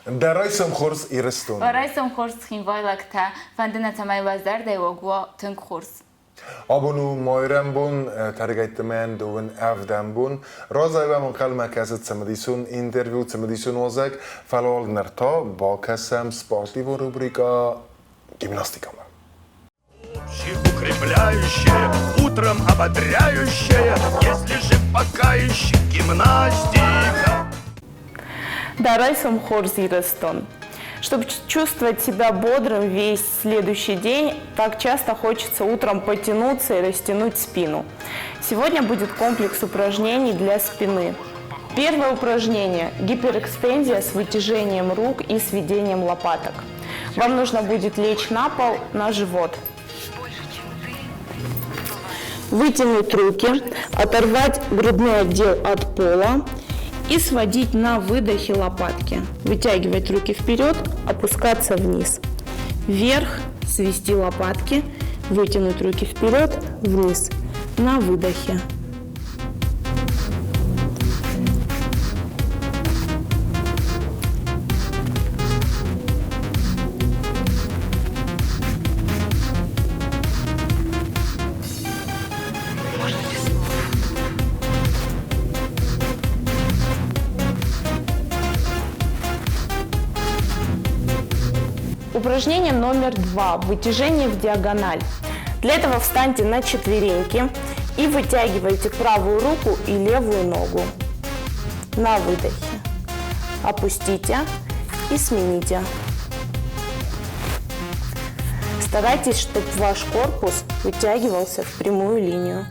Дӕ райсом хорз, Ирыстон! Уӕ райсом хорз, цхинвайлӕгтӕ! Фӕнды нӕ, цӕмӕй уӕ зӕрдӕйы уаг уа тынг хорз. Абон у майрӕмбон, тӕргӕйтты мӕйӕн дыууын ӕвдӕм бон. Разӕй уӕм ӕнхъӕлмӕ кӕсы цымыдисон интервью, цымыдисон уазӕг, фӕлӕ уал ныр та бакӕсӕм спортивон рубрикӕ «Гимнастикӕмӕ». Укрепляющая, утром ободряющая, если же пока еще гимнастика. Дӕ райсом хорз, Ирыстон. Чтобы чувствовать себя бодрым весь следующий день, так часто хочется утром потянуться и растянуть спину. Сегодня будет комплекс упражнений для спины. Первое упражнение – гиперэкстензия с вытяжением рук и сведением лопаток. Вам нужно будет лечь на пол, на живот. Вытянуть руки, оторвать грудной отдел от пола и сводить на выдохе лопатки. Вытягивать руки вперед, опускаться вниз. Вверх, свести лопатки, вытянуть руки вперед, вниз. На выдохе. Упражнение номер 2. Вытяжение в диагональ. Для этого встаньте на четвереньки и вытягивайте правую руку и левую ногу. На выдохе. Опустите и смените. Старайтесь, чтобы ваш корпус вытягивался в прямую линию.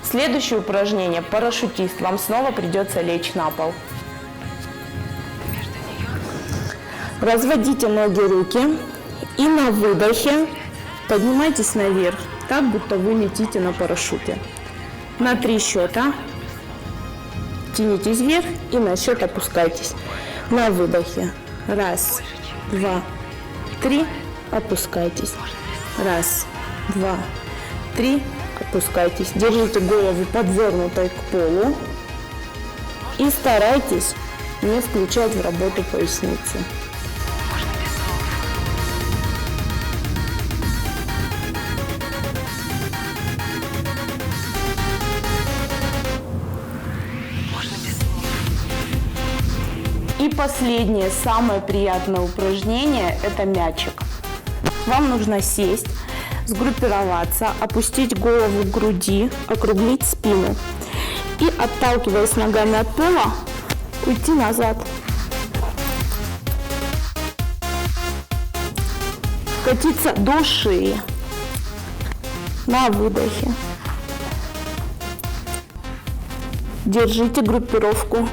Следующее упражнение – парашютист. Вам снова придется лечь на пол. Разводите ноги, руки и на выдохе поднимайтесь наверх, так, будто вы летите на парашюте. На 3 счета тянитесь вверх и на счет опускайтесь. На выдохе. Раз, два, три. Опускайтесь. Раз, два, три. Опускайтесь. Держите голову подвернутой к полу и старайтесь не включать в работу поясницы. И последнее, самое приятное упражнение – это мячик. Вам нужно сесть, сгруппироваться, опустить голову к груди, округлить спину. И, отталкиваясь ногами от пола, уйти назад. Катиться до шеи. На выдохе. Держите группировку.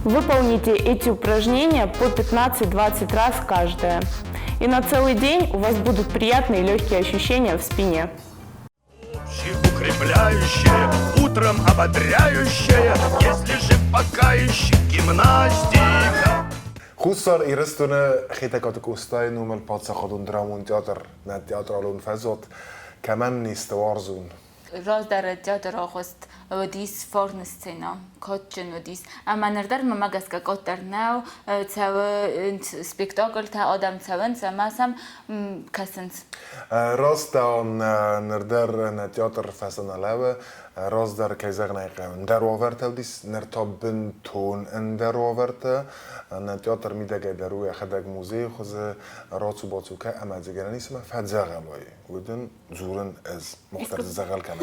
Выполните эти упражнения по 15-20 раз каждое. И на целый день у вас будут приятные легкие ощущения в спине. Укрепляющая, утром ободряющая, если же пока еще гимнастика. Хуссар Ирыстоны Хетӕгкаты Къостайы номыл паддзахадон драмон театр нӕ театралон фӕзуат кӕмӕн не сты уарзон? Раздӕры театры агъуыст уыдис фарны сценӕ, кадджын уыдис. Ӕмӕ ныр дӕр мӕмӕ гӕсгӕ къаддӕр нӕу, цӕуы спектакльтӕ, адӕм цӕуынц ӕмӕ сӕм кӕсынц. Раст дӕ, ныр дӕр нӕ театр фӕсаналӕуы, раздӕр, кӕй зӕгъын ӕй хъӕуы, ӕндӕр уавӕртӕ уыдис, ныр та бынтон ӕндӕр уавӕртӕ. Нӕ театр мидӕгӕй дӕр у йӕхӕдӕг музейы хуызы рацу-бацу кӕ ӕмӕ дзы гӕнӕн ис ӕмӕ фӕдзӕгъӕл уай. Уыдон дзурын ӕз, мах дӕр дзӕгъӕл кӕнӕм.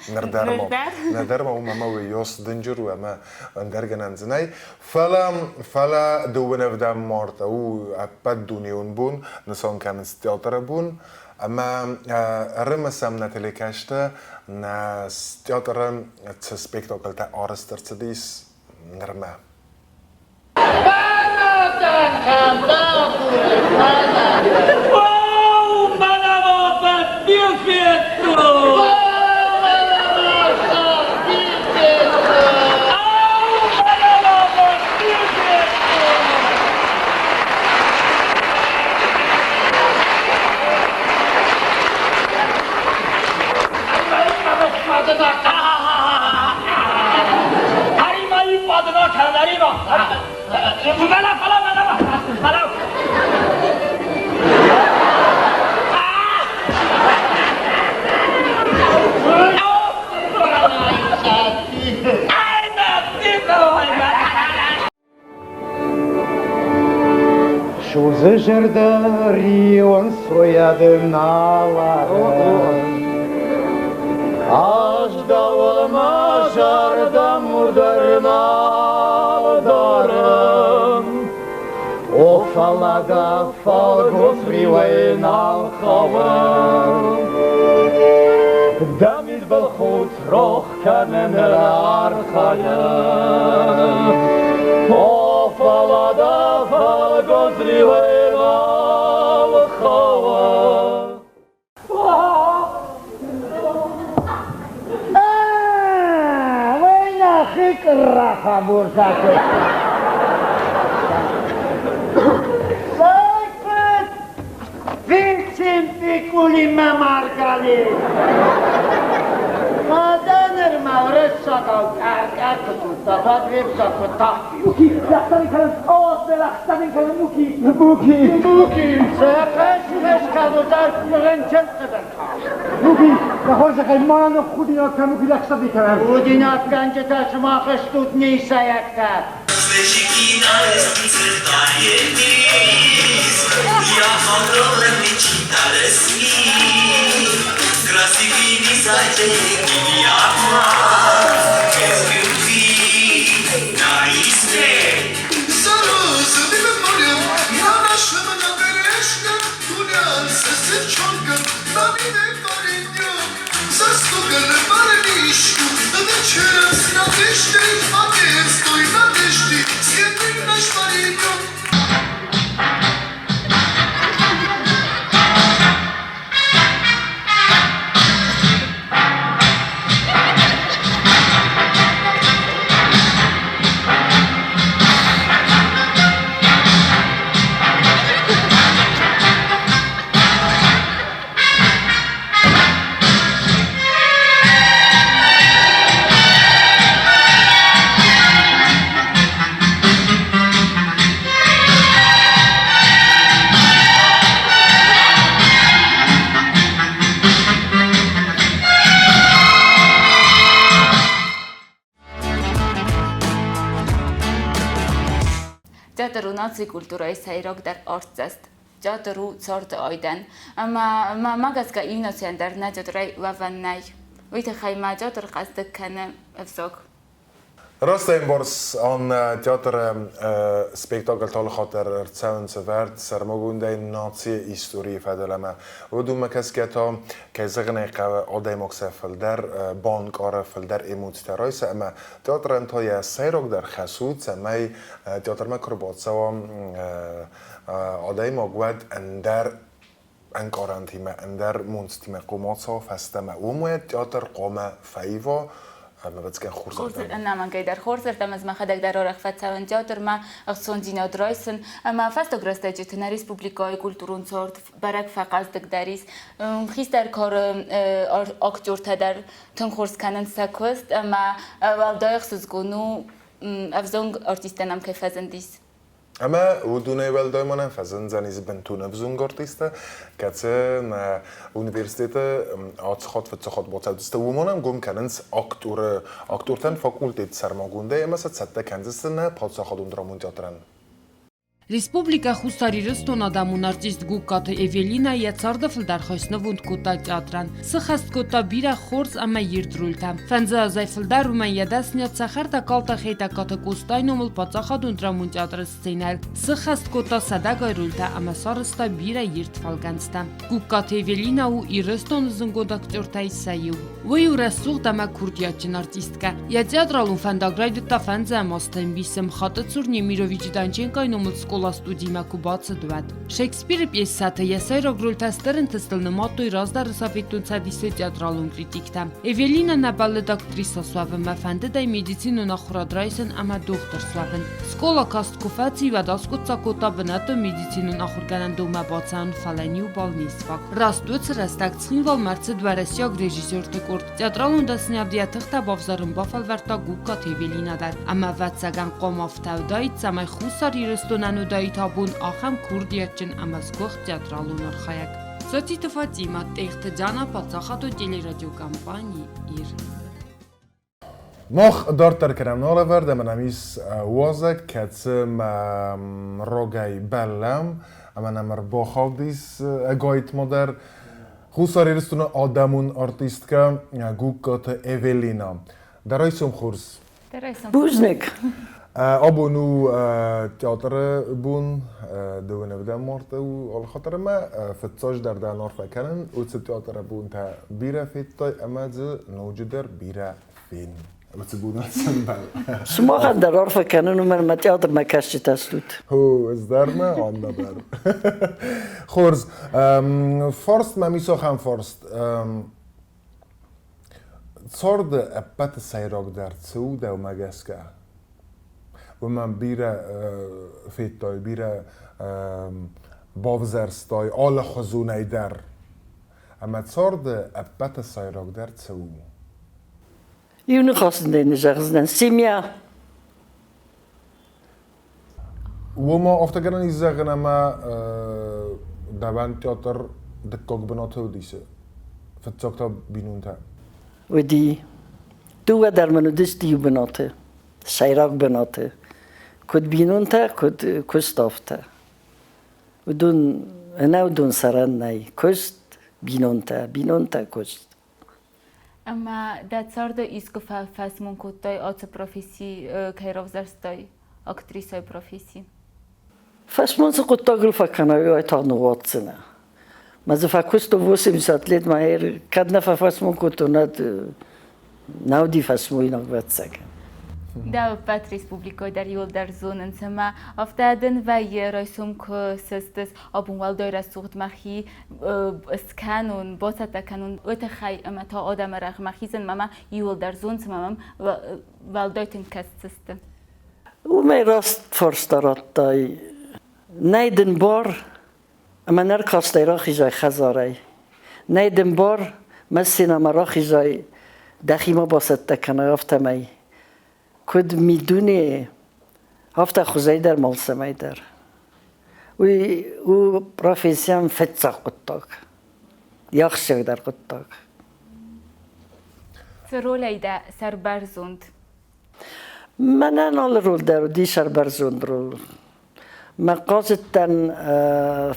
Ныр дӕр ма, ныр дӕр ма уым ӕмӕ уый ёс дынджыр у ӕмӕ ӕндӕр гӕнӕн дзы нӕй. Фӕлӕ, фӕлӕ дыууын ӕвдӕм марта у ӕппӕтдунеон бон, нысан кӕнынц театры бон. Ӕмӕ ӕрымысӕм нӕ телекӕсты, нӕ театры цы спектакльтӕ арӕзт ӕрцыдис. нырмӕ. Судзы зӕрдӕ риуӕн сойады нал ары. Аздауы мӕ зӕрдӕ мурдӕр нал дарын. О, фӕлӕ дӕ фӕлгонц риуӕй нал хауы. Дӕ мидбылхудт рох кӕнын архайын. О, фӕлӕ дӕ фӕлгонц риуӕй нал хауы. Театр у нацийы культурӕйы сӕйрагдӕр артдзӕст. Театр у царды айдӕн. Ӕмӕ мӕ гӕсгӕ иу нацийӕн дӕр нӕ театрӕй уӕвӕн нӕй. Уый тыххӕй ма театр хъӕздыг кӕны ӕвзаг. Раст ӕмбарыс, ан театры спектакльты алыхатт дӕр ӕрцӕуынц ӕвӕрд сӕрмагондӕй нацийы историйы фӕдыл ӕмӕ уыдонмӕ кӕсгӕ та, кӕй зӕгъын ӕй хъӕуы, адӕймаг сӕ фылдӕр банкъары, фылдӕр эмоцитӕ райсы ӕмӕ театрӕн та йӕ сӕйрагдӕр хӕс у, цӕмӕй театрмӕ куы рбацӕуа адӕймаг, уӕд ӕндӕр ӕнкъарӕнтимӕ, ӕндӕр монцтимӕ хъуамӕ ацӕуа фӕстӕмӕ. Уым уӕд театр хъуамӕ фӕива, ӕвӕццӕгӕн хорзӕрдӕм. Ӕнӕмӕнгӕй дӕр хорзӕрдӕм, ӕз мӕхӕдӕг дӕр арӕх фӕцӕуын театрмӕ, ӕхцондзинад райсын. Ӕмӕ фӕстаг рӕстӕджыты нӕ республикӕйы культурон цард бӕрӕг фӕхъӕздыгдӕр ис. Хистӕр кары актертӕ дӕр тынг хорз кӕнынц сӕ куыст ӕмӕ уӕлдай ӕхсызгон у, ӕвзонг артисттӕ нӕм кӕй фӕзындис. Ӕмӕ уыдонӕй уӕлдай ма нӕм фӕзындзӕнис бынтон ӕвзонг артисттӕ, кӕцы нӕ университеты ацы хатт фыццаг хатт бацӕудзысты. Уымӕн ӕм гом кӕнынц актеры, актертӕн факультет сӕрмагондӕй ӕмӕ сӕ цӕттӕ кӕндзысты нӕ паддзахадон драмон театрӕн. Республикӕ Хуссар Ирыстоны адӕмон артист Гугкаты Эвелинӕ йӕ царды фылдӕр хай снывонд кодта театрӕн. Сыххӕст кодта бирӕ хорз ӕмӕ ирд рольтӕ. Фӕндзы азӕй фылдӕр уымӕн йӕ дӕсныйад цӕхӕртӕ калдта Хетӕгкаты Къостайы номыл паддзахадон драмон театры сценӕйыл. Сыххӕст кодта сӕдӕгай рольтӕ ӕмӕ сарӕзта бирӕ ирд фӕлгӕндзтӕ. Гугкаты Эвелинӕ у Ирыстоны зынгонд актертӕй сӕ иу. Уый у рӕсугъд ӕмӕ курдиатджын артисткӕ. Йӕ театралон фӕндаг райдыдта фӕндзӕм азты ӕмбисы Мхаты цур Немирович Данченкойы номыл скъола-студимӕ куы бацыд, уӕд. Шекспиры пьесӕты йӕ сӕйраг рольтӕ стыр ӕнтыстыл нымадтой раздӕры Советон Цӕдисы театралон критиктӕ. Эвелина нӕ бӕллыд актрисӕ суӕвынмӕ, фӕндыд ӕй медицинон ахуырад райсын ӕмӕ дохтыр суӕвын. Скъола каст куы фӕци, уӕд аскъуыддзаг кодта бынӕттон медицинон ахуыргӕнӕндонмӕ бацӕуын, фӕлӕ иу балл не сфаг. Раст уыцы рӕстӕг Цхинвалмӕ ӕрцыд уӕрӕсейаг режиссерты къорд. Театралон дӕсныйад йӕ тыхтӕ бавзарын бафӕлвӕрдта Гугкаты Эвелинӕ дӕр. Ӕмӕ, ӕвӕццӕгӕн, хъуамӕ афтӕ уыдаид, цӕмӕй Хуссар Ирыстонӕн уыдаид абон ахӕм курдиатджын ӕмӕ сгуыхт театралон архайӕг. Социты Фатимӕ, Тъехты Диана, паддзахадон телерадиокомпани «Ир». Мах дарддӕр кӕнӕм налӕвӕрд ӕмӕ нӕм ис уазӕг, кӕцы мӕ рогӕй бӕллӕм ӕмӕ нӕм ӕрбахаудис ӕгайтма дӕр. Хуссар Ирыстоны адӕмон артисткӕ Гугкаты Эвелина. Дӕ райсом хорз! Бузныг! Абон у театры бон, дыууын марты у алыхатт ӕмӕ фыццаджыдӕр дӕн арфӕ кӕнын, уыцы театры бонтӕ бирӕ федтай ӕмӕ дзы ноджыдӕр бирӕ фен. Уыцы бонӕн сӕмбӕл. Сымахӕн дӕр арфӕ кӕнын, уымӕн ӕмӕ театрмӕ кӕсджытӕ стут. Хо, ӕз дӕр мӕ, Анна дӕр. Хорз. Фарст мӕм ис ахӕм фарст. Царды ӕппӕты сӕйрагдӕр цы у дӕумӕ гӕсгӕ? Уымӕн бирӕ федтай, бирӕ бавзӕрстай алыхуызонӕй дӕр. Ӕмӕ царды ӕппӕты сӕйрагдӕр цы у? Иу ныхас ын зӕгъдзынӕн: семья. Уымӕ афтӕ гӕнӕн ис зӕгъын, ӕмӕ дӕуӕн театр дыккаг бынаты уыдис, фыццаг та бинонтӕ. Уыди. Дыууӕ дӕр мын уыдысты иу бынаты, сӕйраг бынаты. Куыд бинонтӕ, куыд куыст афтӕ. Уыдон ӕнӕ уыдон цӕрӕн нӕй. Куыст, бинонтӕ, бинонтӕ, куыст. Ӕмӕ дӕ царды искуы фӕфӕсмон кодтай ацы професси кӕй равзӕрстай, актрисӕйы професси? Фӕсмон цы хъуыддагыл фӕкӕнай, уый уайтагъд ныууадздзынӕ. Мӕ дзы фӕкуыстон 80 лет, ма кӕд нӕ фӕфӕсмон кодтон, уӕд нӕ уыди фӕсмойнаг, ӕвӕццӕгӕн. Дӕ ӕппӕт республикӕйы дӕр иуылдӕр зонынц, ӕмӕ афтӕ дын вӕййы, райсом куы сыстыс, абон уӕлдай рӕсугъд мӕхи скӕнон, бацӕттӕ кӕнон, уый тыххӕй ӕмӕ та адӕмы рӕгъмӕ хизын мӕ иуылдӕр зонынц ӕмӕ мӕм уӕлдай тынг кӕсдзысты. Уымӕй раст фарста радтай. Нӕй дын бар, ӕмӕ нӕ ркастӕй рахизай хӕдзарӕй. Нӕй дын бар, мӕ сценӕмӕ рахизай, дӕхимӕ бацӕттӕ кӕнай, афтӕмӕй. Куыд миддунейы, афтӕ хуызӕй дӕр ма алцӕмӕй дӕр. Уый у профессийӕн фыццаг хъуыддаг, йӕ ахсджиагдӕр хъуыддаг. Цы ролӕй дӕ сӕрбӕрзонд? Мӕнӕн алы роль дӕр уыди сӕрбӕрзонд роль. Мӕ хъазыдтӕн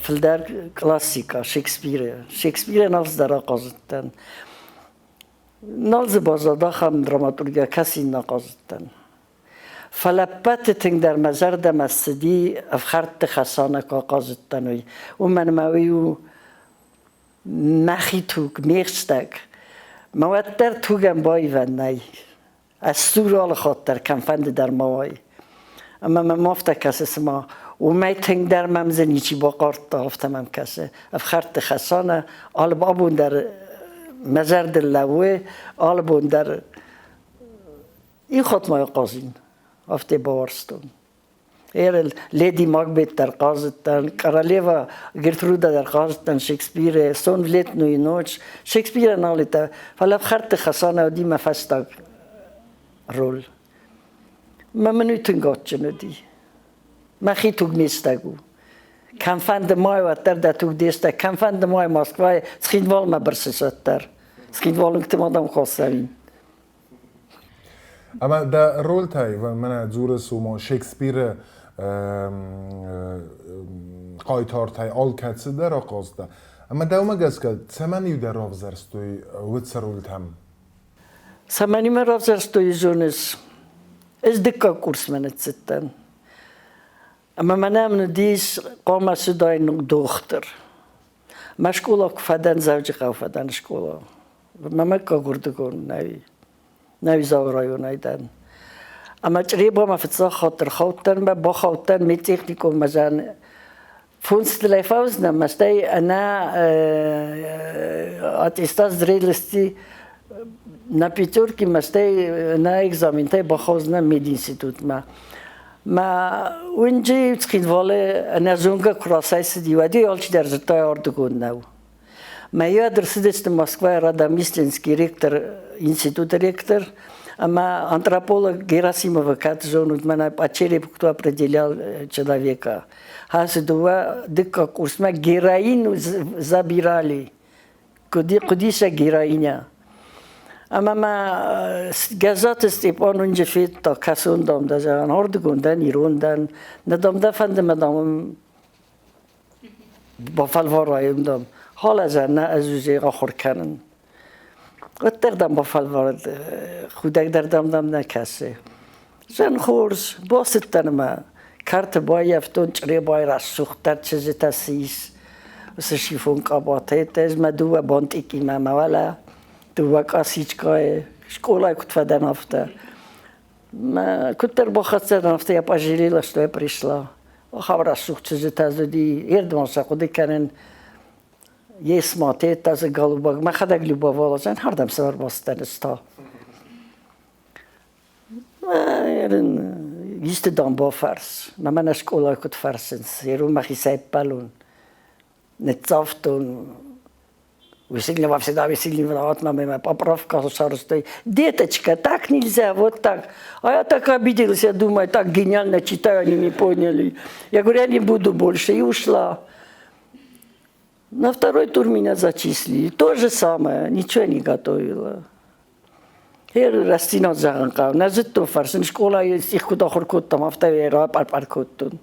фылдӕр классикӕ, Шекспиры. Шекспирӕн алцыдӕр ахъазыдтӕн. Нал дзы баззад ахӕм драматургия, кӕцы иннӕ хъазыдтӕн. Фӕлӕ ӕппӕты тынгдӕр мӕ зӕрдӕмӕ цыди ӕфхӕрдты Хӕсанӕ куы ахъазыдтӕн, уый. Уымӕн ӕмӕ уый у мӕхи туг, ме хстӕг. Мӕ уӕддӕр тугӕн баивӕн нӕй. Ӕз сур алы хатт дӕр кӕмфӕнды дӕр ма уай. Ӕмӕ мӕм афтӕ кӕсы, цыма уымӕй тынгдӕр мӕм дзы ничи бахъардта, афтӕ мӕм кӕсы. Ӕфхӕрдты Хӕсанӕ алы абон дӕр мӕ зӕрдыл лӕууы, алы бон дӕр иу хатт ма ахъазин, афтӕ бауарзтон. Эрл Леди Макбет дӕр хъазыдтӕн, королева Гертруда дӕр хъазыдтӕн Шекспире, Сон в летнюю ночь. Шекспира нал итӕ, фӕлӕ ӕфхӕрдты Хӕсанӕ уыди мӕ фӕстаг роль. Мӕ мын уый тынг адджын уыди. Мӕхи туг ме стӕг у. Кӕмфӕнды ма уӕддӕр дӕ туг де стӕг, кӕмфӕнды ма Москвайы, Цхинвалмӕ бырсыс уӕддӕр. Цхинвалы уынгты ма дӕм хосдзӕуин. Ӕмӕ дӕ рольтӕй, мӕнӕ дзурыс, уымӕ Шекспиры хъайтартӕй алкӕцы дӕр ахъазта. Ӕмӕ дӕумӕ гӕсгӕ, цӕмӕн-иу дӕ равзӕрстой уыцы рольтӕм? Цӕмӕн-иу равзӕрстой, зоныс? Ӕз дыккаг курсмӕ ныццыдтӕн. Ӕмӕ мӕнӕ мын уыдис хъуамӕ ссыдаин дохтыр. Мӕ скъола куы фӕдӕн, Дзӕуджыхъӕуы фӕдӕн скъола. Мӕ мыггаг уырдыгон нӕй. Нӕуизауы районӕй дӕн. Ӕмӕ Чъребамӕ фыццаг хатт ӕрхаудтӕн мӕ бахаудтӕн медтехникуммӕ зӕн фондзтылӕй фӕуыдзынӕн, ӕмӕ стӕй ӕнӕ аттестат зрелости на пятерки мӕ стӕй ӕнӕ экзаментӕй бахаудзынӕн мединститутмӕ. Мӕ уынджы Цхинвалы ӕнӕзонгӕ куы рацӕйцыди, уӕд-иу алчидӕр зыдта, ардыгон нӕу. Мӕ ӕрцыдысты Москвайы Радомысленский ректор, институты ректор ӕмӕ антрополог Герасимова кӕд зонут, мӕнӕ по черепу кто определял человека. Ацы дыууӕ дыккаг курсмӕ героин забирали. Куыд ис героиня? Ӕмӕ мӕ Гӕззаты Стъепан уынджы федта, кӕсон, дам, дӕ зӕгъӕн, ардыгон дӕн, ирон дӕн. Нӕ, дам, дӕ фӕнды мӕ, дам, бафӕлварайын, дам, халӕзӕн нӕ ӕз уже ахуыр кӕнын. Уӕддӕр, дам, бафӕлвард, худӕг дӕр, дам, дам нӕ кӕсы. Зӕн хорз, бацыдтӕн ӕмӕ кӕрты баййӕфтон Чъребайы рӕсугъддӕр чызджытӕ цы ис, уыцы шифон къабатӕ. Ӕз мӕ дыууӕ бантъикимӕ мӕ уӕлӕ дыууӕ къасичкайы скъолайы куыд фӕдӕн, афтӕ. Мӕ куыддӕр бахӕццӕ дӕн, афтӕ я пожалела, что я пришла. Ахӕм рӕсугъд чызджытӕ дзы уыди, ердмӕ сӕ хъуыды кӕнын. Есмате, та дзы голубаг, мӕхӕдӕг любовала, ардӕм цы ӕрбацыдтӕн ӕз та. Исты дам бафӕрс. Мӕ мӕнӕ скъолайы куыд фӕрсынц, ирон мӕхицӕй ӕппӕлон. Ныццавтон. Весельного всегда весельный виноват, мама поправка сарыстой. Деточка, так нельзя, вот так. А я так обиделась, я думаю, так гениально читаю, они не поняли. Я говорю, я не буду больше, и ушла. На второй тур меня зачислили. То же самое, ничего не готовила. Рӕстдзинад зӕгъын хъӕуы. Нӕ зыдтон фӕрсын, скъолайы их куыд ахуыр кодтам, афтӕ йӕ рапъӕр-пъӕр кодтон.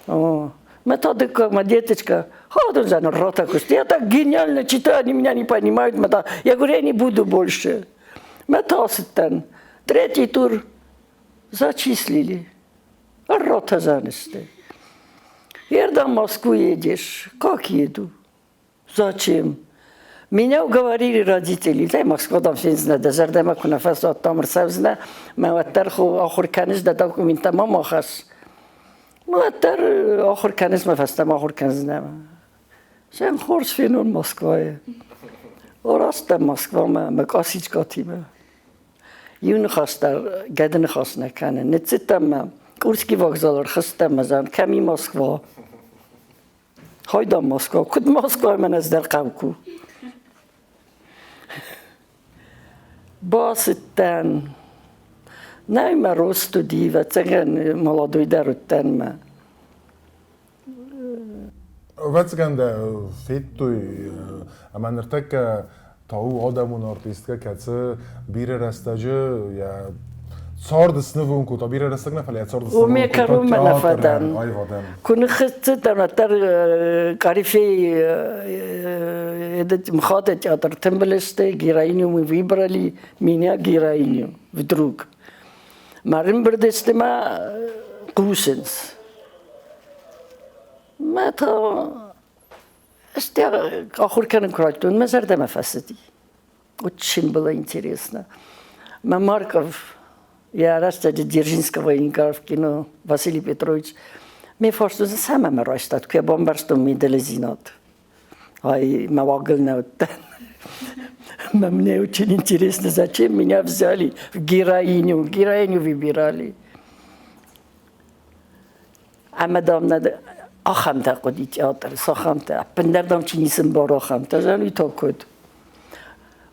О, мӕ та дыккаг, мӕ деточка, ходон за рота куыст. Я так гениально читаю, они меня не понимают. Мӕ та, я говорю, я не буду больше. Мӕ та ацыдтӕн. Третий тур зачислили. Рота занесли. Ердам в Москву едешь. Как еду? Зачем? Меня уговорили родители. Дай Москва там фензынӕ, дӕ зӕрдӕмӕ куы нӕ фӕцӕуа, там ӕрцӕудзынӕ, мӕ уӕддӕр ахуыр кӕныс, дӕ документтӕ ма ма хӕсс. Уӕддӕр ахуыр кӕныс, мӕ фӕстӕмӕ ахуыр кӕндзынӕ. Сӕм хорз фенон Москвайы. Раст дӕн Москвамӕ, мӕ къасичкатимӕ. Иу ныхас дӕр гӕды ныхас нӕ кӕны. Ныццыдтӕн мӕ Курский вокзал ӕрхызтӕн мӕ зӕгъын, кӕм и Москва? Хайда Москва, куыд Москва мӕнӕ ӕз хъӕу ку. Бацыдтӕн. Нӕй мӕ рост уыди, ӕвӕццӕгӕн, молодой дӕр уыдтӕн мӕ. Ӕвӕццӕгӕн дӕ федтой ӕмӕ ныртӕккӕ та у адӕмон артисткӕ, кӕцы бирӕ рӕстӕджы йӕ царды снывон кодта, бирӕ рӕстӕг нӕ, фӕлӕ йӕ царды снывон кодта кӕронмӕ нӕ фӕдӕн. Куы ныххӕццыдтӕн, уӕддӕр Карифей этот МХАТ театр тымбыл сты, героиню мы выбрали, меня героиню вдруг. Мӕ ӕрымбырд сты мӕ хъусынц. Мӕ та Стӕй ахуыр кӕнын куы райдыдтон, мӕ зӕрдӕмӕ фӕцыди. Очень было интересно. Мӕ Марков, йӕ рӕстӕджы Дзержинского играл в кино Василий Петрович. Ме фарстон, цӕмӕ мӕ райстат, куы йӕ бамбӕрстон ме дӕлӕдзинад. Ай, мӕ уагыл нӕ уыдтӕн. Мне очень интересно, зачем меня взяли в героиню. Героиню выбирали. Ӕмӕ, дам, нӕ ахӕмтӕ хъуыди театры, цахӕмтӕ. Ӕппындӕр, дам, чи ницы мбары, ахӕмтӕ. Зӕгъын, то куыд.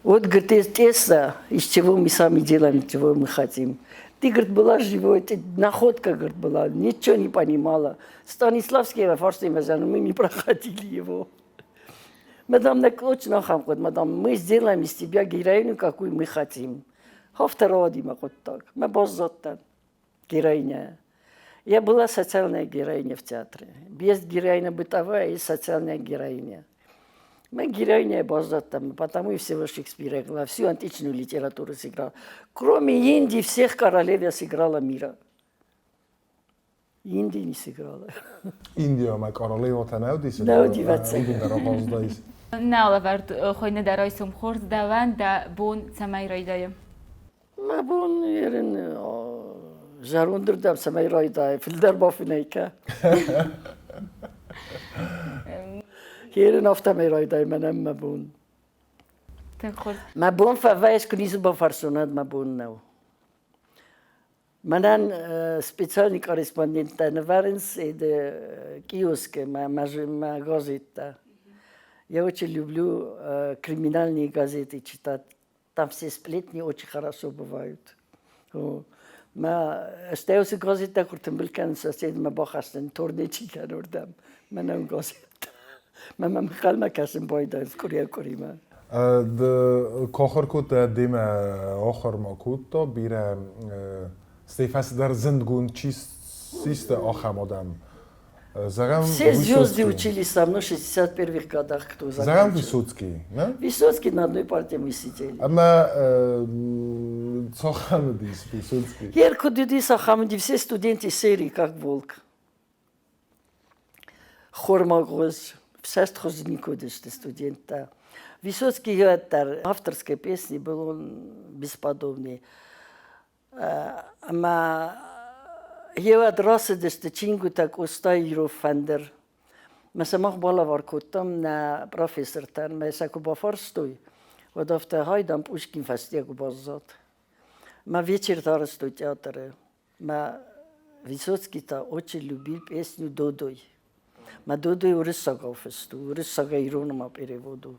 Вот, говорит, тесно, из чего мы сами делаем, чего мы хотим. Ты, говорит, была живой, ты находка, говорит, была, ничего не понимала. Станиславский фарстимӕ, мы не проходили его. Мадам, очень ахӕм хъуыд, мадам, мы сделаем из тебя героиню, какую мы хотим. Афтӕ рауади мӕ хъуыддаг. Мӕ баззадтӕн. Героиня. Я была социальная героиня в театре. Есть героиня бытовая и социальная героиня. Мы героиня там, потому и всего Шекспира играла, всю античную литературу сыграла. Кроме Индии, всех королев я сыграла мира. Индии не сыграла. Индия ӕмӕ королеватӕ нӕ уыдис? Нӕ уыди, ӕвӕццӕгӕн. Уыдон дӕр ахъазыдаис. Нӕ лӕвӕрд хуыйны райсом хорз дӕуӕн дӕ бон цӕмӕй райдайы? Мӕ бон ерын зӕрондырдӕм цӕмӕй райдайы, фылдӕр бафынӕй кӕ. Ерын афтӕмӕй райдайы мӕнӕн мӕ бон. Тынг хорз. Мӕ бон фӕвӕйыс, куы ницы бафӕрсон, уӕд мӕ бон нӕу. Мӕнӕн специальный корреспонденттӕ нывӕрынц киоскы мӕ газеттӕ. Я очень люблю криминальные газеты читать. Там все сплетни очень хорошо бывают. Мӕ стӕй уыцы газеттӕ куы ртымбыл кӕнын соседмӕ бахастын, торнечи кӕн уырдӕм, мӕнӕн газеттӕ. Мӕ мӕм ӕнхъӕлмӕ кӕсын байдайынц къуырийӕ-къуыримӕ. Ды кохыр кодта демӕ ахуырмӕ кодта бирӕ стӕй фӕцыдӕр зындгонд чи систы ахӕм адӕм. Зӕгъӕм, Все звезды учились со мной в 61-х годах, кто Зӕгъӕм, закончил. Высоцкий, не? Высоцкий на одной парте мы сидели. Ӕмӕ цахӕм уыдис Высоцкий? Еркуд уыдис ахӕм уыди, все студенты серии как волк. Хормагъуыз, ӕфсӕстхуыз никуы уыдысты студенттӕ. Высоцкий уӕддӕр авторской песни был он бесподобный. Ӕмӕ йеуӕд рацыдысты чингуытӕ Къостайы Ирон фӕндыр. Мӕ сӕ мах балӕвар кодтам нӕ профессортӕн, мӕ сӕ куы бафарстой, уӕд афтӕ, гъай, дам, Пушкин фӕстейӕ куы баззад. Мӕ вечер арӕзтой театры. Мӕ Высоцкий та очень любил песню «Додой». Мӕ Додой уырыссагау фыст у, уырыссагӕй иронмӕ перевод у.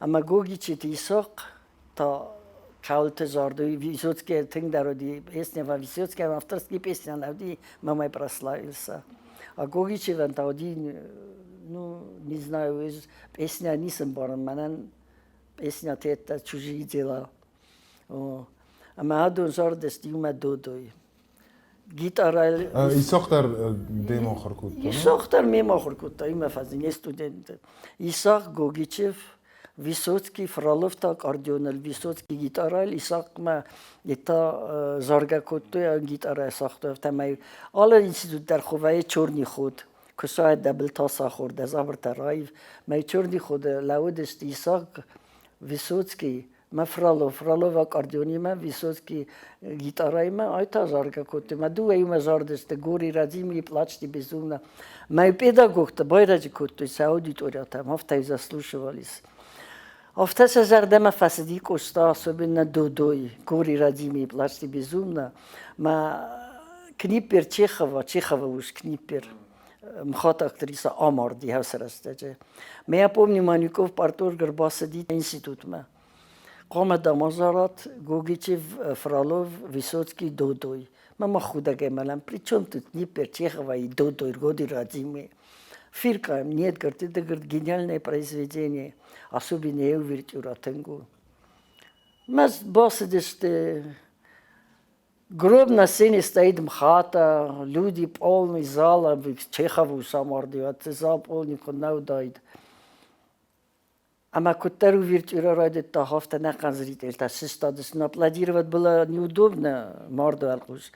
Ӕмӕ Гогичиты Исахъ та кӕуылты зарды Высоцкий тынгдӕр уыди песня Высоцкий авторский песня нӕ уыди, мамӕй прославился. А Гогичевӕн та уыди, ну, не знаю, песня ницы мбарын, мӕнӕн песня это чужие дела. Ӕмӕ адон зардысты иумӕ Додой. Гитарӕ. Исахъ дӕр демӕ ахуыр кодта? Исахъ дӕр мемӕ ахуыр кодта, иумӕ фӕзыни студент. Исахъ Гогичев, Высоцкий, Фролов та аккордеоныл, Высоцкий гитарӕйыл, Исахъмӕ та заргӕ кодтой, гитарӕ цагътой, афтӕмӕй алы институт дӕр хуы черный ход. Куы сӕ дӕ былтӕ сахор, дӕ дзабыртӕ раив. Мӕ черный ходы лӕууыдысты Исахъ, Высоцкий, Мӕ Фролов, Фролов аккордеонимӕ, Высоцкий гитараимӕ, ай та заргӕ кодтой. Мӕ дыууӕ иумӕ зардысты Гори Радимир, Плачьте безумно. Мӕ педагогтӕ байрӕджы кодтой сӕ аудиториятӕм, афтӕ заслушивались. Афтӕ сӕ зӕрдӕмӕ фӕцыди Къоста, особенно Додой, Гори Радимир, Плачьте безумно. Мӕ Книппер Чехова, Чехова ус Книппер, МХАТ актриса амарди хӕцы рӕстӕджы. Ме я помню, Манюков парторг ӕрбацыди институтмӕ. Хъуамӕ Дамазарат, Гогичев, Фролов, Высоцкий, Додой. Мама худӕгӕй мӕлӕм, при чем тут Днепр, Чехова и Додой, годы родимые. Фиркаем, нет, говорит, это, говорит, гениальное произведение, особенно я увертюра тынгу. Мӕ бацыдысты Гроб на сцене стоит МХАТа, люди полный зал, Чехову самарды, зал полный куы нӕ уыдаид. Ӕмӕ куыддӕр увертюрӕ райдыдта, афтӕ ӕнӕхъӕн зрительтӕ сыстадысты. Но аплодировать было неудобно марды уӕлхъус,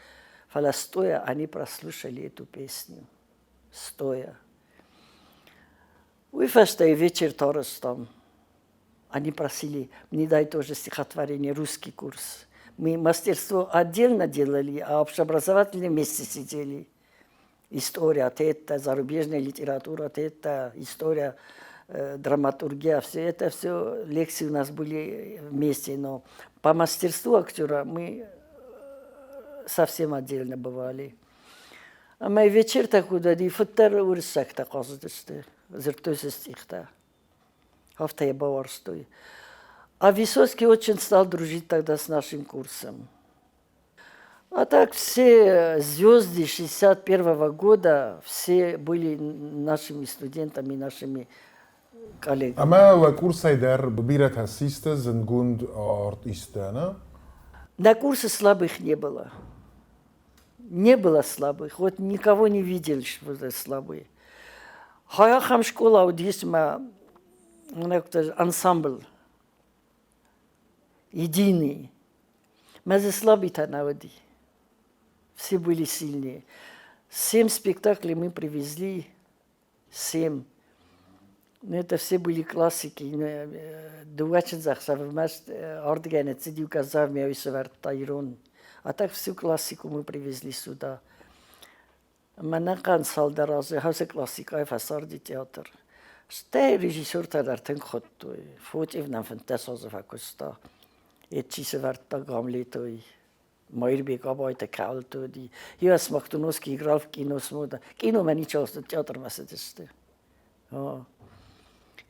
фӕлӕ стоя они прослушали эту песню. Стоя. Уый фӕстӕ вечер арӕзтам. Они просили, мне дай тоже стихотворение, русский курс. Мы мастерство отдельно делали, а общеобразовательные вместе сидели. История, это, зарубежная литература, это, история, драматургия, все это, все лекции у нас были вместе, но по мастерству актера мы совсем отдельно бывали. Ӕмӕ вечертӕ куыд уыди, фыддӕр уырыссӕгтӕ хъазыдысты, дзырдтой сӕ стихтӕ. Афтӕ йӕ бауарзтой. А Высоцкий очень стал дружить тогда с нашим курсом. А так все звезды 61 года, все были нашими студентами, нашими коллегами. Ӕмӕ уӕ курсӕй дӕр бирӕтӕ систы зындгонд артисттӕ, нӕ? На курсе слабых не было. Не было слабых. Вот никого не видели, что были слабые. Ахӕм скъола уыдис мӕ ансамбль единый. Мӕ дзы слабитӕ нӕ уыди. Все были сильнее. Семь спектаклей мы привезли, семь. Ну, это все были классики. Дыууӕ чындзӕхсӕвы мӕст ардыгӕй ныццыди Указавмӕ уый сӕвӕрдта ирон. А так всю классику мы привезли сюда. Мӕнӕн цалдӕр азы хӕцы классикӕйы фӕцарди театр. Стӕй режиссертӕ дӕр тынг хуыдтой. Фотьев нӕм 15 азы фӕкуыста. Чи сӕвӕрдта Гамлетой, Маирбек Абайты кӕуылты уыди. Иоас Махтуновский играл в кино смода. Киномӕ ничего, театрмӕ цыдысты.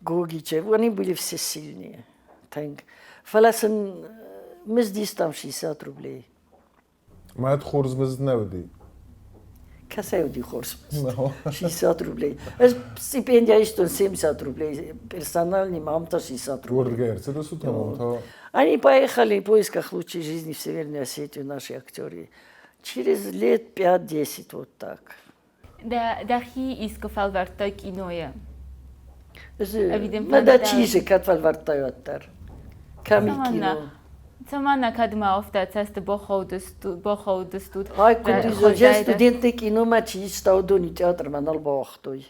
Гогичев, они были все сильные. Тынг. Фӕлӕ сын мызд истам 60 рублей. Мад хорз мызд нӕ уыди? Кӕцӕй уыди хорз мызд? 60 рублей. Ӕз стипендия истон 70 рублей. Персональный мам та 60 рублей. Уырдыгӕй ӕрцыдысты мам та? Они поехали в поисках лучшей жизни в Северную Осетию, наши актеры. Через лет 5-10 вот так. Дӕхи искуы фӕлвӕрдтай кинойы? Мӕ дӕ чизы кӕд фӕлвӕрдтай уӕддӕр? Кӕм и кино? Цӕмӕннӕ кӕдмӕ афтӕ цӕсты бахаудыстут? Ай, куыд студентты киномӕ чи иста, уыдоны театрмӕ нал бауагътой.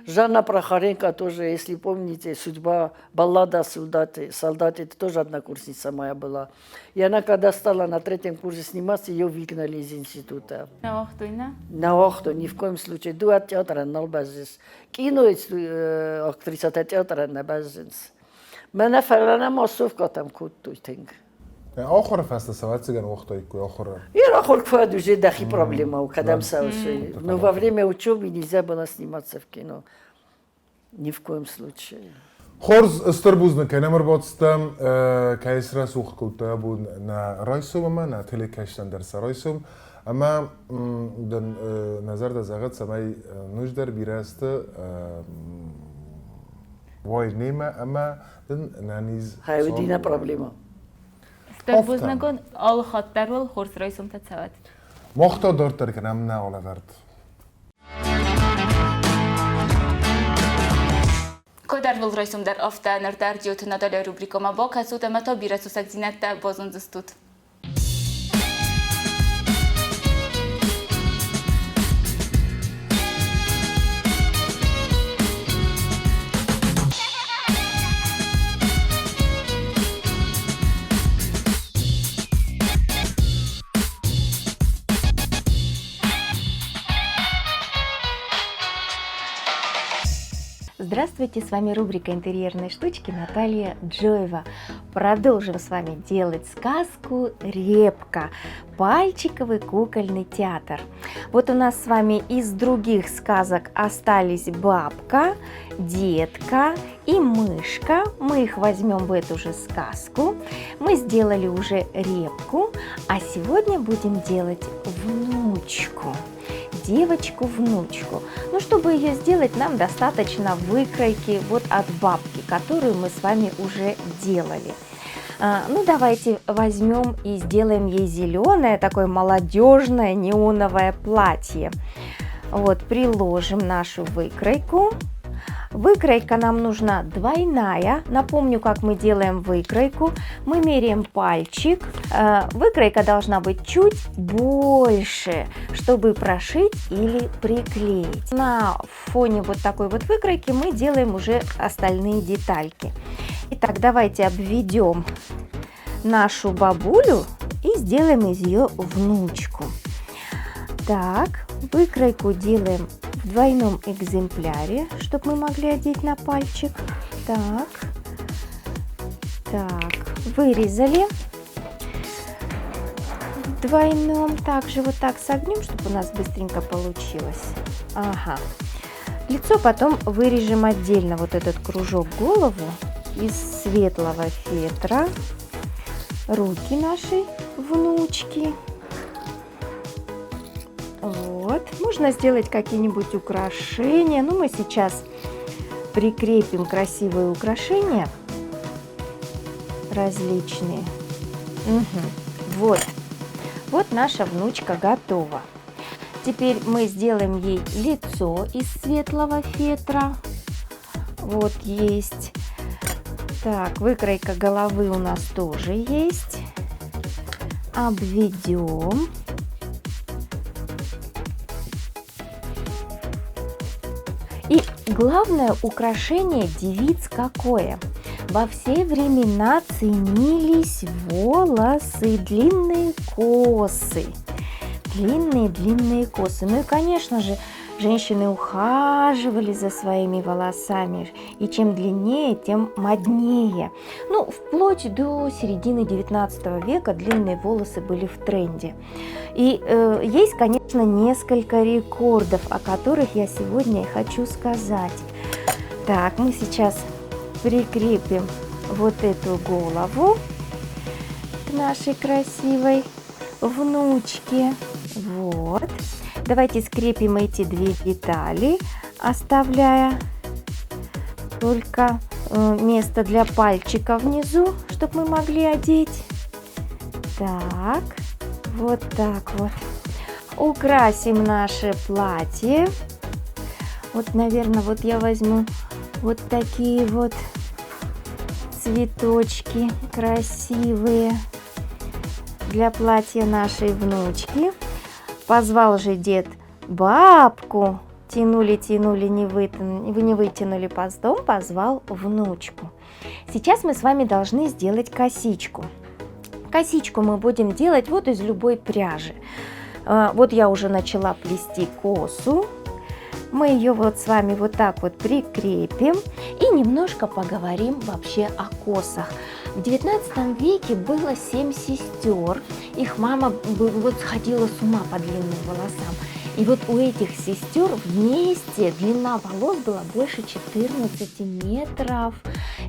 Жанна Прохоренко тоже, если помните, судьба баллада о солдате, солдате, это тоже однокурсница моя была. И она, когда стала на третьем курсе сниматься, ее выгнали из института. Нӕ уагътой, нӕ? Нӕ уагътой, ни в коем случае. Дыууӕ театрӕн нал бӕззынц. Кинойы актрисӕтӕ театрӕн нӕ бӕззынц. Мӕнӕ фӕлӕ нӕ массовкӕтӕм кодтой тынг. Ахуыры фӕстӕ сӕ ӕвӕццӕгӕн уагътаиккой ахуыры. Ир ахуыр куы фӕд уже дӕхи проблема у, кӕдӕм цӕуыс. Но во время учебы нельзя было сниматься в кино. Ни в коем случае. Хорз, стыр бузныг, кӕй нӕм ӕрбацыдтӕм, кӕй срӕсугъд кодтай абон нӕ райсом ӕмӕ нӕ телекӕсджытӕн дӕр сӕ райсом. Ӕмӕ дын нӕ зӕрдӕ зӕгъы, цӕмӕй ноджыдӕр бирӕ азты уай немӕ ӕмӕ дын нӕниз. Хай уыди нӕ проблема. Стыр бузныг алы хатт дӕр уыл хорз райсомтӕ цӕуӕд. Мах та дарддӕр кӕнӕм нӕ алӕвӕрд. Куыд ӕрвылрайсом дӕр афтӕ ныр дӕр Джиоты Наталья рубрикӕмӕ бакӕсут ӕмӕ та бирӕ сусӕгдзинӕдтӕ базондзыстут. Здравствуйте, с вами рубрика «Интерьерные штучки» Наталья Джоева. Продолжим с вами делать сказку «Репка». Пальчиковый кукольный театр. Вот у нас с вами из других сказок остались бабка, детка и мышка. Мы их возьмем в эту же сказку. Мы сделали уже репку, а сегодня будем делать внучку девочку-внучку. Ну, чтобы ее сделать, нам достаточно выкройки вот от бабки, которую мы с вами уже делали. Ну, давайте возьмем и сделаем ей зеленое, такое молодежное неоновое платье. Вот, приложим нашу выкройку. Выкройка нам нужна двойная. Напомню, как мы делаем выкройку. Мы меряем пальчик. Выкройка должна быть чуть больше, чтобы прошить или приклеить. На фоне вот такой вот выкройки мы делаем уже остальные детальки. Итак, давайте обведем нашу бабулю и сделаем из нее внучку. Так, выкройку делаем в двойном экземпляре, чтобы мы могли одеть на пальчик. Так, так, вырезали в двойном. Также вот так согнем, чтобы у нас быстренько получилось. Ага. Лицо потом вырежем отдельно, вот этот кружок голову из светлого фетра. Руки нашей внучки. Вот. Можно сделать какие-нибудь украшения. Ну, мы сейчас прикрепим красивые украшения различные. Угу. Вот. Вот наша внучка готова. Теперь мы сделаем ей лицо из светлого фетра. Вот есть. Так, выкройка головы у нас тоже есть. Обведем. И главное украшение девиц какое? Во все времена ценились волосы, длинные косы. Длинные-длинные косы. Ну и, конечно же, женщины ухаживали за своими волосами. И чем длиннее, тем моднее. Ну, вплоть до середины 19 века длинные волосы были в тренде. И есть, конечно, несколько рекордов, о которых я сегодня и хочу сказать. Так, мы сейчас прикрепим вот эту голову к нашей красивой внучке. Вот. Давайте скрепим эти две детали, оставляя только место для пальчика внизу, чтоб мы могли одеть. Так, вот так вот. Украсим наше платье. Вот, наверное, вот я возьму вот такие вот цветочки красивые для платья нашей внучки. Позвал же дед бабку. Тянули, тянули, не вытянули потом, позвал внучку. Сейчас мы с вами должны сделать косичку. Косичку мы будем делать вот из любой пряжи. Вот я уже начала плести косу. Мы ее вот с вами вот так вот прикрепим и немножко поговорим вообще о косах. В 19 веке было 7 сестер. Их мама вот сходила с ума по длинным волосам. И вот у этих сестер вместе длина волос была больше 14 метров.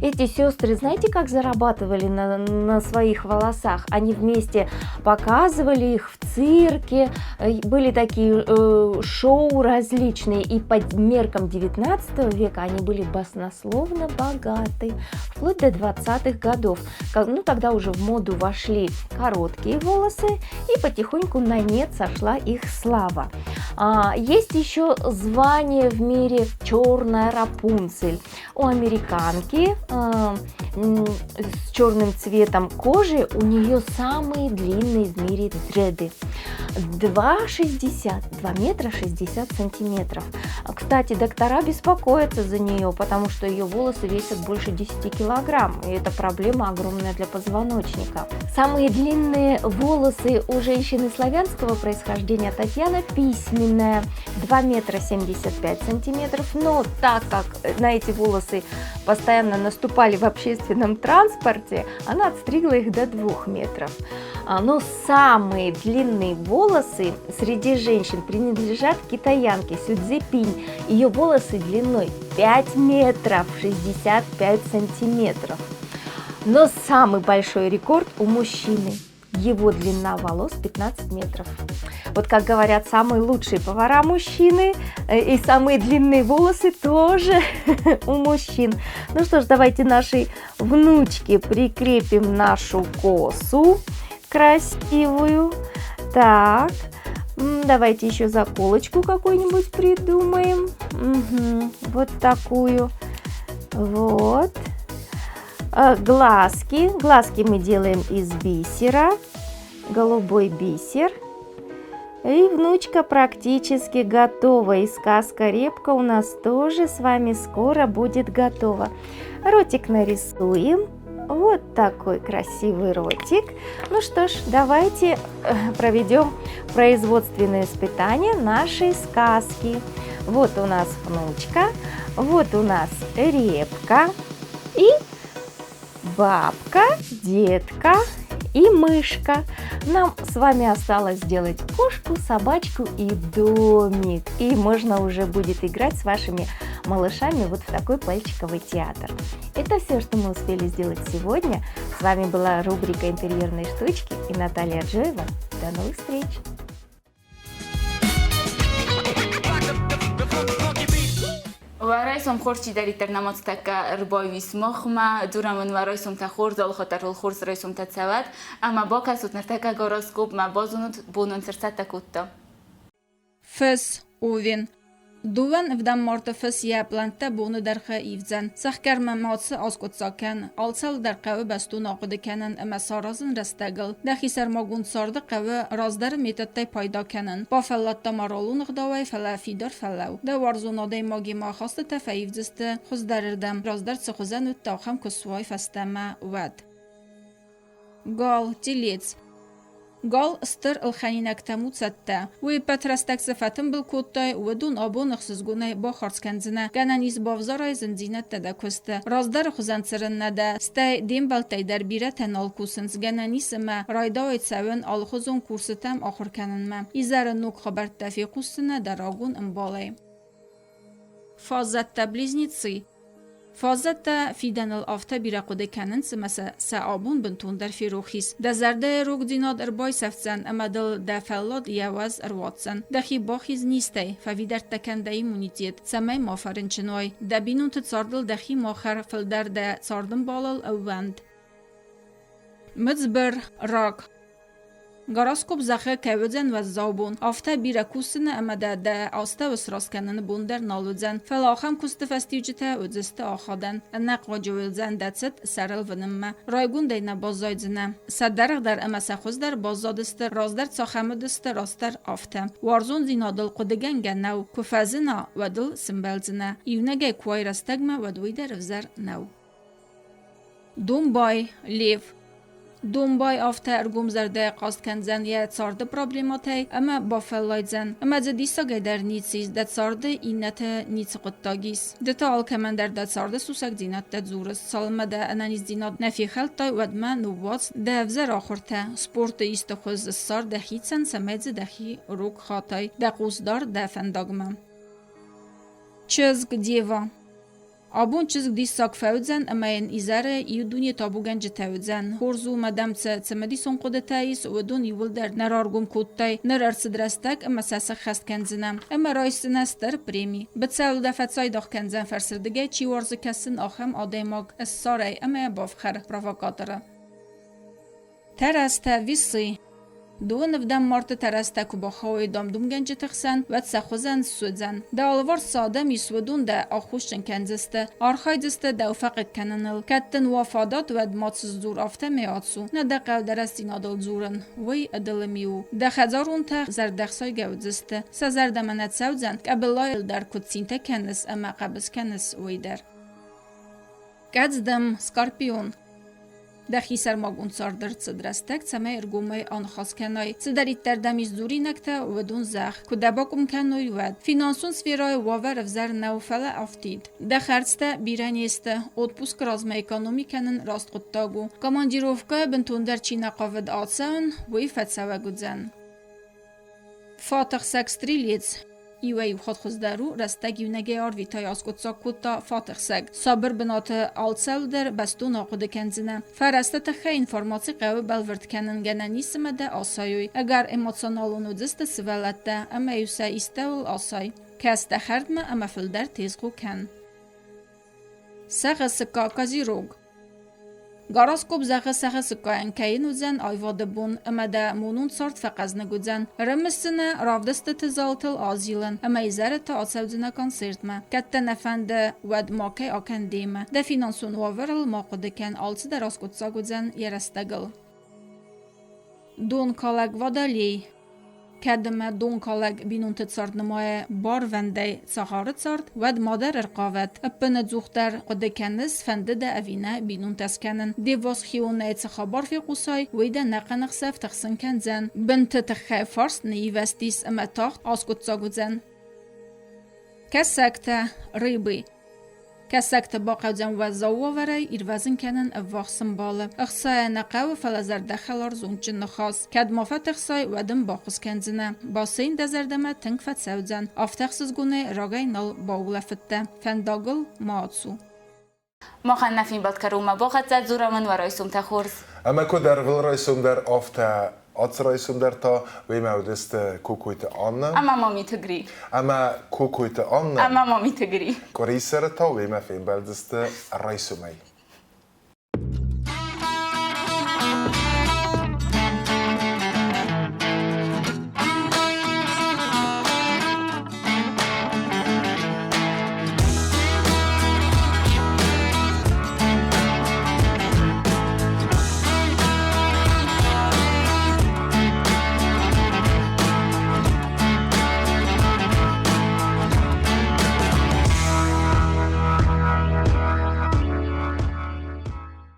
Эти сестры, знаете, как зарабатывали на своих волосах? Они вместе показывали их в цирке, были такие шоу различные. И по меркам 19 века они были баснословно богаты, вплоть до 20-х годов. Ну, тогда уже в моду вошли короткие волосы, и потихоньку на нет сошла их слава. Есть еще звание в мире «Черная Рапунцель». У американки с черным цветом кожи у нее самые длинные в мире дреды. 2,60, 2 метра 60 сантиметров. Кстати, доктора беспокоятся за нее, потому что ее волосы весят больше 10 килограмм, и это проблема огромная для позвоночника. Самые длинные волосы у женщины славянского происхождения Татьяна Письменная, 2 метра 75 сантиметров, но так как на эти волосы постоянно наступали в общественном транспорте, она отстригла их до 2 метров. Но самые длинные волосы среди женщин принадлежат китаянке Сюдзепинь. Ее волосы длиной 5 метров 65 сантиметров. Но самый большой рекорд у мужчины. Его длина волос 15 метров. Вот как говорят, самые лучшие повара мужчины и самые длинные волосы тоже у мужчин. Ну что ж, давайте нашей внучке прикрепим нашу косу красивую. Так, давайте еще заколочку какую-нибудь придумаем. Угу, вот такую. Вот. Глазки. Глазки мы делаем из бисера. Голубой бисер. И внучка практически готова. И сказка «Репка» у нас тоже с вами скоро будет готова. Ротик нарисуем. Вот такой красивый ротик. Ну что ж, давайте проведем производственное испытание нашей сказки. Вот у нас внучка, вот у нас репка и бабка, детка и мышка. Нам с вами осталось сделать кошку, собачку и домик. И можно уже будет играть с вашими малышами вот в такой пальчиковый театр. Это все, что мы успели сделать сегодня. С вами была рубрика «Интерьерные штучки» и Наталья Джоева. До новых встреч! Райсом хорз чидӕриддӕр нӕ тӕккӕ ӕрбайуис махмӕ, дзурӕм уын уӕ райсомтӕ хорз, алыхатт хорз райсомтӕ цӕуӕд, ӕмӕ бакӕсут ныртӕккӕ гороскопмӕ, базонут, бон уын цы рцӕттӕ кодта. Фыс, Овен. Дыууӕ ӕвдӕм марты фыс йӕ пълӕнттӕ боны дӕргъы ивдзӕн. Цӕхгӕрмӕ мацы аскъуыддзаг кӕн. Алцӕуыл дӕр хъӕуы бӕстон ахъуыды кӕнын ӕмӕ саразын рӕстӕгыл. Дӕхи сӕрмагонд царды хъӕуы раздӕры методтӕй пайда кӕнын. Бафӕлладтӕ моралон ӕгъдауӕй, фӕлӕ фидар фӕлӕуу. Дӕ уарзон адӕймагимӕ ахастытӕ фӕивдзысты хуыздӕрырдӕм, раздӕр цы хуызӕн уыдтӕ, ахӕм куы суай фӕстӕмӕ, уӕд. Гал, телец. Гал стыр ӕлхӕнинӕгтӕм у цӕттӕ. Уый ӕппӕт рӕстӕг цы фӕтымбыл кодтай, уыдон абон ӕхсызгонӕй бахардз кӕндзынӕ, гӕнӕн ис бавзарай зындзинӕдтӕ дӕ куысты. Раздӕры хуызӕн цырын нӕ дӕ, стӕй де мбӕлттӕй дӕр бирӕтӕ нал кусынц, гӕнӕн ис ӕмӕ райдауай цӕуын алыхуызон курсытӕм ахуыр кӕнынмӕ. Изӕры ног хабӕрттӕ фехъусдзынӕ дӕ рагон ӕмбалӕй. Фаззӕттӕ-близнецы. Фаззӕттӕ фидӕныл афтӕ бирӕ хъуыды кӕнынц, ӕмӕ сӕ сӕ абон бынтондӕр ферох ис. Дӕ зӕрдӕйы рогдзинад ӕрбайсӕфдзӕн ӕмӕ дыл дӕ фӕллад йӕ уӕз ӕруадздзӕн. Дӕхи бахиз низтӕй, фӕвидӕрттӕ кӕн дӕ иммунитет, цӕмӕй ма фӕрынчын уай. Дӕ бинонты цардыл дӕхи ма хӕр, фылдӕр дӕ цардӕмбалыл ӕууӕнд. Мыдзбыр, рак. Гороскоп зӕгъы, кӕй уыдзӕн уӕззау бон. Афтӕ бирӕ кусыны ӕмӕ дӕ дӕ астӕу сраст кӕныны бон дӕр нал уыдзӕн. Фӕлӕ ахӕм куысты фӕстиуджытӕ уыдзысты ахадӕн. Ӕнӕхъуаджы уыдзӕн дӕ цыт сӕрыл вынынмӕ. Райгондӕй нӕ баззайдзынӕ. Сӕ дӕргъдӕр ӕмӕ сӕ хуыздӕр баззадысты, раздӕр цахӕм уыдысты, растдӕр афтӕ. Уарзондзинадыл хъуыдыгӕнгӕ нӕу. Куы фӕзына, уӕд ыл сымбӕлдзынӕ. Иунӕгӕй куы уай рӕстӕгмӕ, уӕд уый дӕр ӕвзӕр нӕу. Домбай, Лев. Домбай афтӕ ӕргомзӕрдӕйӕ хъаст кӕндзӕн йӕ царды проблемӕтӕй ӕмӕ бафӕллайдзӕн. Ӕмӕ дзы диссагӕй дӕр ницы ис, дӕ царды иннӕты ницы хъуыддаг ис. Ды та алкӕмӕн дӕр дӕ царды сусӕгдзинӕдтӕ дзурыс, цалынмӕ дӕ ӕнӕниздзинад нӕ фехӕлдтай, уӕдмӕ ныууадз дӕ ӕвзӕр ахуыртӕ, спорты исты хуыз ссар дӕхицӕн, цӕмӕй дзы дӕхи рог хатай, дӕ хъус дар дӕ фӕндагмӕ. Чызг, Дева. Абон чызг диссаг фӕуыдзӕн ӕмӕ йын изӕры иу дуне табугӕнджытӕ уыдзӕн. Хорз у, мӕ дӕм цы цымыдисон хъуыдытӕ ис, уыдон иууылдӕр нӕ раргом кодтай. Ныр ӕрцыд рӕстӕг ӕмӕ сӕ сӕххӕст кӕндзынӕ. Ӕмӕ райсдзынӕ стыр преми. Быцӕу дӕ фӕцайдагъ кӕндзӕн фӕрсырдыгӕй чи уарзы кӕсын, ахӕм адӕймаг. Ссар ӕй ӕмӕ йӕ бафхӕр провокаторы. Тӕрӕзтӕ, весы. Дыууын ӕвдӕм марты тӕрӕзтӕ куы бахауой дам-думгӕнджыты хсӕн, уӕд сӕ хуызӕн ссудзӕн. Дӕ алыварс цы адӕм ис, уыдон дӕ аххосджын кӕндзысты, архайдзысты дӕу фӕхъыг кӕныныл. Кӕд дын уа фадат, уӕд мацы сдзур, афтӕмӕй ацу. Нӕ дӕ хъӕуы дӕ рӕстдзинадыл дзурын. Уый ӕдылы ми у. Дӕ хӕдзаронтӕ зӕрдӕхсайгӕ уыдзысты. Сӕ зӕрдӕмӕ нӕ цӕудзӕн, къӕбылайыл дӕр куыд цинтӕ кӕныс ӕмӕ хъӕбыс кӕныс, уый дӕр. Кӕд дӕм, Скорпион, Дӕхи сӕрмагонд царды рцыд рӕстӕг, цӕмӕй ӕргомӕй аныхас кӕнай. Цыдӕриддӕр дӕм ис дзуринӕгтӕ, уыдон зӕгъ. Куы дӕ бакъуым кӕной, уӕд. Финансон сферӕйы уавӕр ӕвзӕр нӕу, фӕлӕ афтид. Дӕ хӕрдзтӕ бирӕ не сты. Отпускы размӕ экономи кӕнын раст хъуыддаг у. Командировкӕйы бынтондӕр чи нӕ хъавыд ацӕуын, уый фӕцӕуӕг уыдзӕн. Фатӕхсӕг стрелец. Иуӕй-иу хатт хуыздӕр у, рӕстӕг иунӕгӕй арвитай, аскъуыддзаг кодта фатӕхсӕг. Сабыр бынаты алцӕуыл дӕр бӕстон ахъуыды кӕндзынӕ. Фӕрӕзты тыххӕй информаци хъӕуы бӕлвырд кӕнын, гӕнӕн ис ӕмӕ дӕ асайой. Ӕгӕр эмоционалон уыдзысты сывӕллӕттӕ, ӕмӕ-иу сӕ истӕуыл асай. Кӕс дӕ хӕрдмӕ ӕмӕ фылдӕр тезгъо кӕн. Сӕгъы козерог. Гороскоп зӕгъы сӕгъы сыкъайӕн кӕй йын уыдзӕн аивады бон ӕмӕ дӕ монон цард фӕхъӕзныг уыдзӕн. Ӕрымысдзынӕ равдыстыты залтыл азилын ӕмӕ изӕры та ацӕудзынӕ концертмӕ. Кӕд дӕ нӕ фӕнды, уӕд макӕй акӕн демӕ. Дӕ финансон уавӕрыл ма хъуыды кӕн, алцыдӕр аскъуыддзаг уыдзӕн йӕ рӕстӕгыл. Донкалӕг Водолей. Кӕд ӕмӕ донкалӕг бинонты цард нымайы барвӕндӕй цагъары цард, уӕд мадӕр ӕрхъавӕд. Ӕппынӕдзухдӕр хъуыды кӕныс, фӕнды дӕ ӕви нӕ бинонтӕ скӕнын. Де ввахс хионӕй цы хабар фехъусай, уый дӕ ӕнӕхъӕн ӕхсӕв тыхсын кӕндзӕн. Бынты тыххӕй фарст ныйивӕзтис ӕмӕ тагъд аскъуыддзаг уыдзӕн. Кӕсӕгтӕ, рыбы. Кӕсӕгты бахъӕудзӕн уӕззау уавӕрӕй ирвӕзын кӕнын ӕввахс ӕмбалы. Ӕхцайӕ нӕ хъӕуы, фӕлӕ зӕрдӕхӕлар зондджын ныхас. Кӕд ма фӕтыхсай, уӕд ын баххуыс кӕндзынӕ. Бассейн дӕ зӕрдӕмӕ тынг фӕцӕудзӕн. Афтӕ ӕхсызгонӕй рагӕй нал баулӕфыдтӕ. Фӕндагыл ма ацу. Махӕн нӕ фембӕлд кӕронмӕ бахӕццӕ, дзурӕм ын уӕ райсомтӕ хорз. Ӕмӕ куыд ӕрвылрайсом дӕр, афтӕ ацы райсом дӕр та уемӕ уыдысты Кокойты Аннӕ. Ӕмӕ Мамиты Гри. Ӕмӕ Кокойты Аннӕ. Ӕмӕ Мамиты Гри. Къуырисӕры та уемӕ фембӕлдзысты райсомӕй.